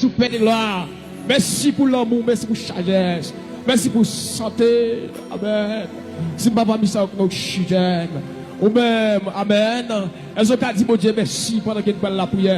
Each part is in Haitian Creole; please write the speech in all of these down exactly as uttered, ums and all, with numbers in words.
Sou Pè de glwa. Mèsi pou lanmou, mèsi pou sajès. Mèsi pou sante. Amèn. Si m pa pami sa yo ki nan oksijèn. Ou menm, amèn. Èske w ka di Bondye mèsi pandan ke n pral lapriyè?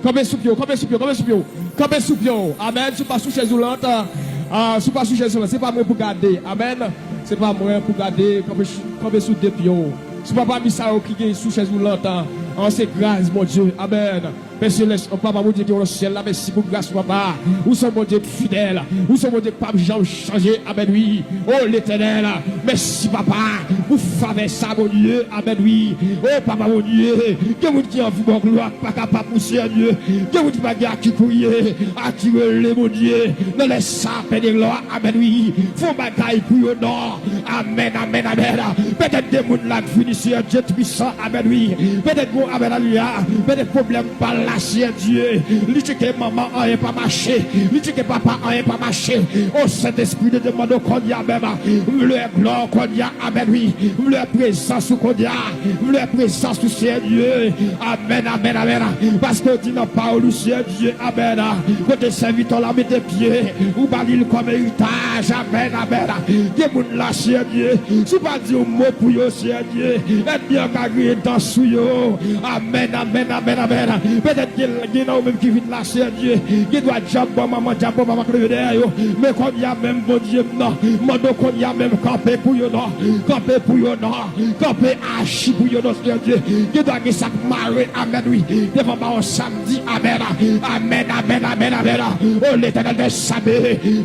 Kanpe sou pye w, kanpe sou pye w, kanpe sou pye w. Kanpe sou pye w. Amèn. Si w pa sou chèz woulant, ah, si w pa sou chèz woulant, se pa mwen pou gade. Amèn. Se pa mwen pou gade. Kanpe sou, kanpe sou de pye w. Si w pa pami sa yo ki gen sou chèz woulant, ah, se gras Bondye. Amèn. Pè Selès, o Papa Bondye ki nan syèl la, mèsi pou gras ou, Papa. Ou se yon Bondye ki fidèl. Ou se yon Bondye ki p ap janm chanje. Amèn, wi. O Letènèl, mèsi, Papa, pou favè sa, Bondye. Amèn, wi. O Papa Bondye, gen moun ki anvi ba w glwa, ki pa kapab, Seyè Dye. Gen moun ki pa gen a ki kriye, a ki rele, Bondye. Nan lè sa, Pè de glwa, amèn, wi. Fè yon bagay pou yo, non. Amèn, amèn, amèn. Petèt gen moun la k vini, Seyè Dye Twisan, amèn, wi. Petèt gon, amèn, alelouya. Petèt pwoblèm pa l la, Seyè Dye. Li tcheke manman, anyen pa mache. Li tcheke papa, anyen pa mache. O Sentespri de Dye, mande w kounye a menm. M vle glwa w kounye a, amèn, wi. M vle prezans ou kounye a. M vle prezans ou, Seyè Dye. Amèn, amèn, amèn. Paske w di nan pawòl ou, Seyè Dye, amèn. Kote sèvitè w la mete pye, ou ba li l kòm eritaj. Amèn, amèn. Gen moun la, Seyè Dye, si w pa di yon mo pou yo, Seyè Dye, ènmi an ka griyen dan sou yo. Amèn, amèn, amèn, amèn. Petèt gen, gen nan ou menm ki vin la, Seyè Dye, gen dwa dyab ban manman, dyab ban papa k leve dèyè yo. Men kounye a menm, Bondye m nan, mande w kounye a menm kanpe pou yo non. Kanpe pou yo non. Kanpe aji pou yo non, Seyè Dye. Gen dwa gen sa k mare, amèn, wi. Devan ba w samdi, amèn. Amèn, amèn, amèn, amèn. O Letènèl dèzame,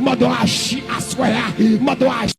mande w aji aswè a. Mande w aji.